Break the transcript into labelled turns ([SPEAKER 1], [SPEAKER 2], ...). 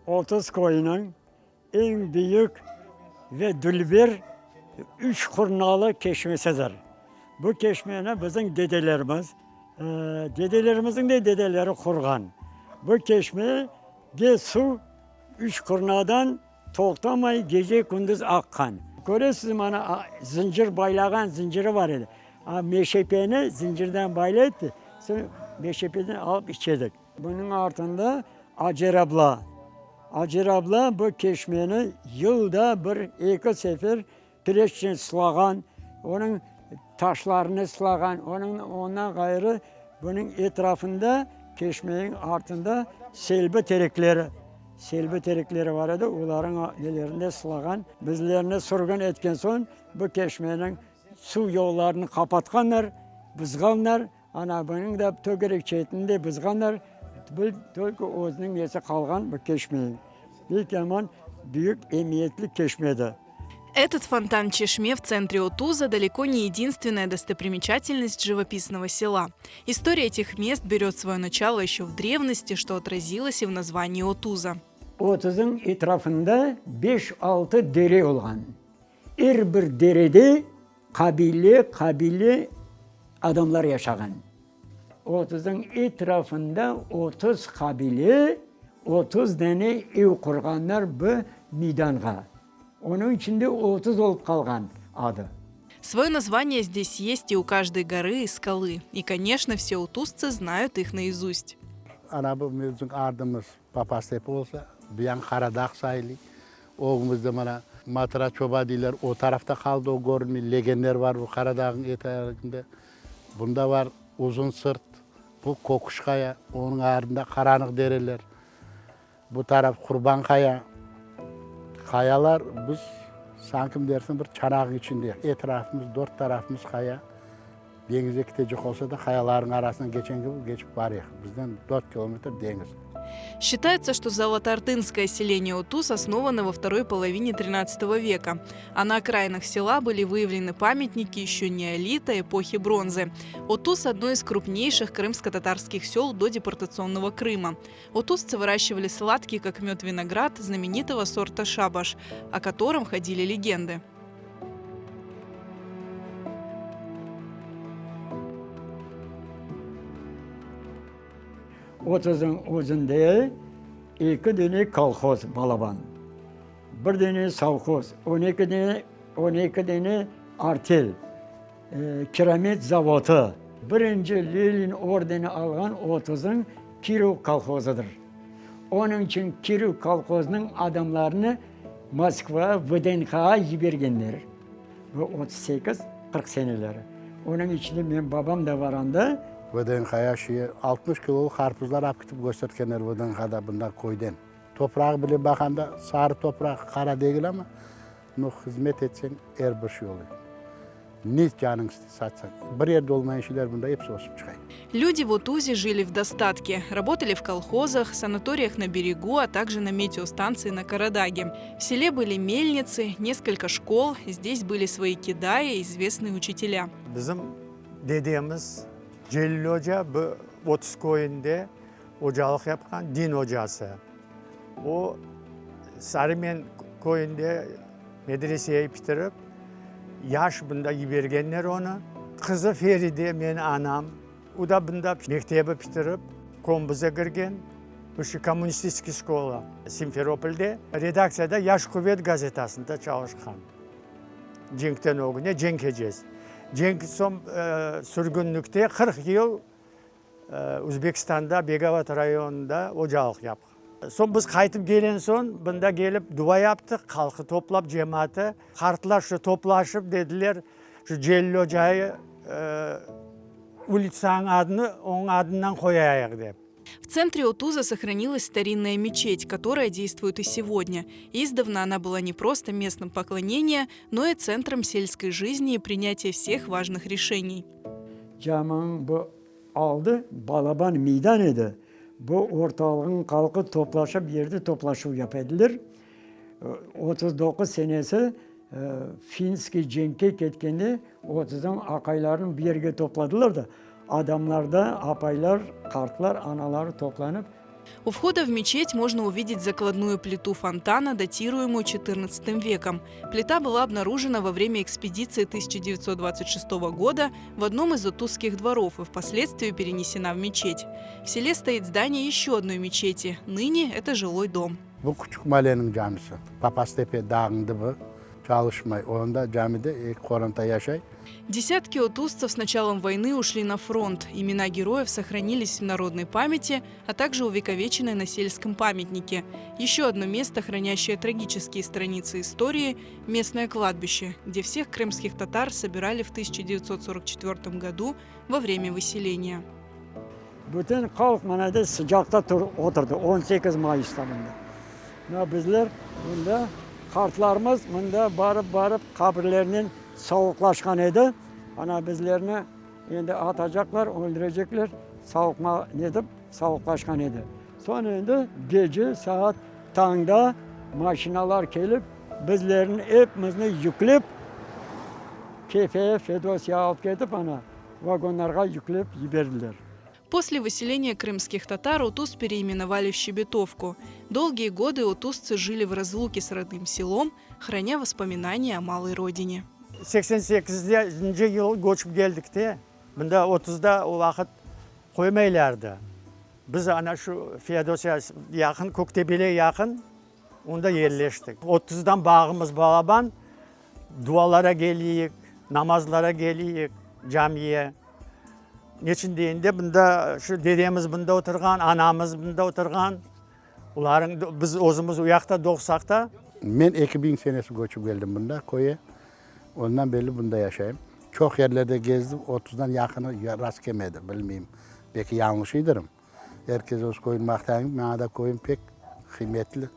[SPEAKER 1] Otuz köyüniñ eñ büyük ve dülber üç qurnalı keşmesidir. Bu keşmeni bizim dedelerimiz, dedelerimizniñ de dedeleri qurğan. Bu keşmege suv üç qurnadan toqtamay gece-kündüz aqqan. Köresiz, mana, zıncır baylağan zıncırı bar edi. Meşepeni zıncırdan baylaydı, soñ meşepeden alıp içedik. Bunıñ artında Acer abla. Acer abla bu keşmeni yılda bir, eki sefer kireçnen sılağan, onıñ taşlarını sılağan, onıñ, ondan ğayrı, bunıñ etrafında, keşmeniñ artında selbi terekleri, selbi terekleri bar edi, olarnıñ nelerinde sılağan. Bizlerni sürgün etken soñ, bu keşmeniñ suv yollarını qapatqanlar, buzğanlar. Ana, bunıñ da tögerek çetini de buzğanlar, bu tolko özüniñ nesi qalğan bu keşmeniñ. Pek yaman büyük emiyetli keşmedir.
[SPEAKER 2] Этот фонтан Чешме в центре Отуза далеко не единственная достопримечательность живописного села. История этих мест берет свое начало еще в древности, что отразилось и в названии Отуза.
[SPEAKER 1] Otuzıñ etrafında beş-altı dere olğan. Er bir derede qabile, qabile adamlar yaşağan. Otuzıñ etrafında 30 qabile, 30 dane ev qurğanlar bu meydanğa. Onıñ içün de 30 olıp qalğan adı.
[SPEAKER 2] Свое название здесь есть и у каждой горы и скалы. И, конечно, все отузцы знают их наизусть.
[SPEAKER 3] Ana bu bizim ardımız Papaz-Tepe olsa, bu yan Qaradağ saili. Ögümizde mana Matra çoba deyler, o tarafta qaldı, o körünmey. Legenler bar bu Qaradağnıñ eteginde. Bunda bar Uzun Sırt, bu Köküş qaya, onıñ ardında qaranıq dereler. Bu taraf Qurban qaya. Qayalar biz sankim dersiñ bir çanağın içinde. Etrafımız, dört tarafımız qaya. Deñizge ketecek olsa da, qayalarnıñ arasından keçen kibi keçip barıyıq. Bizden dört kilometr deñiz.
[SPEAKER 2] Считается, что Золотоордынское селение Отуз основано во второй половине тринадцатого века, а на окраинах села были выявлены памятники еще неолита эпохи бронзы. Отуз – одно из крупнейших крымско-татарских сел до депортационного Крыма. Отузцы выращивали сладкий, как мед, виноград знаменитого сорта шабаш, о котором ходили легенды.
[SPEAKER 1] Otuzıñ özünde eki dene kolhoz balaban, bir dene sovhoz, on eki dene, 12 dene artel, kiramet zavodı. Birinci Lenin ordeni alğan Otuzıñ Kirov kolhozıdır. Onıñ içün Kirov kolhozınıñ adamlarını Moskva, VDNHa yibergenler. Bu 38, 40 seneleri. Onıñ içinde menim babam da bar anda.
[SPEAKER 3] VDNHya şiye 60 kilolıq qarpızlar ap kitip köstertkenler VDNHda bunda köyden. Toprağı bile baqanda sarı topraq, qara degil amma, no hızmet etseñ er bir şey oluy. Ne canıñ istese satsañ. Bir yerde olmayan şeyler bunda episi ösip çıqay.
[SPEAKER 2] Люди в Отузе жили в достатке. Работали в колхозах, санаториях на берегу, а также на метеостанции на Карадаге. В селе были мельницы, несколько школ, здесь были свои кидаи, известные учителя.
[SPEAKER 4] Bizim dedemiz Celil oca bu Otuz köyünde ocalıq yapqan, din ocası. O, Sarımen köyünde medreseyi bitirip, yaş bunda yibergenler onı. Qızı Feride, meni anam, o da bunda mektebi bitirip, kombuza kirgen, bışı kommunistiskiy şkola, Simferopolde, redaktsiyada Yaş quvet gazetasında çalışqan. Cenkten ögüne, cenk ecesi. Cenk soñ sürgünlikte 40 yıl Özbekistanda Begovat rayonında ocalıq yapqan. Soñ biz qaytıp kelen soñ, bunda kelip dua yaptıq, halqı toplap, cemaatı. Qartlar şu toplaşıp dediler, şu Celil ocayı ulitsanıñ adını onıñ adından qoyayıq dep.
[SPEAKER 2] В центре Отуза сохранилась старинная мечеть, которая действует и сегодня. Издавна она была не просто местом поклонения, но и центром сельской жизни и принятия всех важных решений.
[SPEAKER 1] Caminiñ bu aldı balaban meydan edi. Bu ortalığıñ halqı toplaşıp yerde toplaşuv yapa ediler. 39 senesi Finskiy cenkke ketkende otuzdan aqaylarnı bir yerge topladılar da, adamlar da, apaylar, qartlar, anaları toplanıp.
[SPEAKER 2] У входа в мечеть можно увидеть закладную плиту фонтана, датируемую XIV веком. Плита была обнаружена во время экспедиции 1926 года в одном из отузских дворов и впоследствии перенесена в мечеть. В селе стоит здание еще одной мечети. Ныне это жилой дом.
[SPEAKER 3] Bu Küçük Maleniñ camisi. Papaz-Tepe dağnıñ dibi çalışmay. Onda camide eki qoranta yaşay.
[SPEAKER 2] Десятки отузцев с началом войны ушли на фронт. Имена героев сохранились в народной памяти, а также увековечены на сельском памятнике. Еще одно место, хранящее трагические страницы истории – местное кладбище, где всех крымских татар собирали в 1944 году во время выселения.
[SPEAKER 1] Bütün halq mına de sıcaqta tur, oturdı 18 Mayısta mında. Mına bizler mında qartlarımız mında barıp barıp qabirlerinen savuqlaşqan edi. Ana bizlerni endi atacaqlar, öldürecekler, savuqma netip savuqlaşqan edi. Soñ endi gece saat tañda maşinalar kelip bizlerni epimizni yüklep Kefeye, Fedosiyağa alıp ketip ana vagonlarğa yüklep yiberdiler.
[SPEAKER 2] После выселения крымских татар Отуз переименовали в Щебетовку. Долгие годы отузцы жили в разлуке с родным селом, храня воспоминания о малой родине.
[SPEAKER 4] 88-nci yıl köçip keldik de, mında Otuzda o vaqıt qoymaylardı. Biz ana şu Feodosiya yaqın, Köktebelge yaqın, onda yerleştik. Otuzdan bağımız balaban, dualara keleyik, namazlara keleyik, camiye. Neçün degende, mında şu dedemiz mında oturğan, anamız mında oturğan. Olarnıñ biz özümiz o yaqta doğsaq da.
[SPEAKER 3] Men 2000 senesi köçip keldim mında, köye. Ondan berli bunda yaşayım. Çoq yerlerde gezdim, Otuzdan yaqını rast kelmedi, bilmeyim, belki yañlışıydırım. Er kes öz köyüni maqtayım, maña da köyüm pek qıymetli.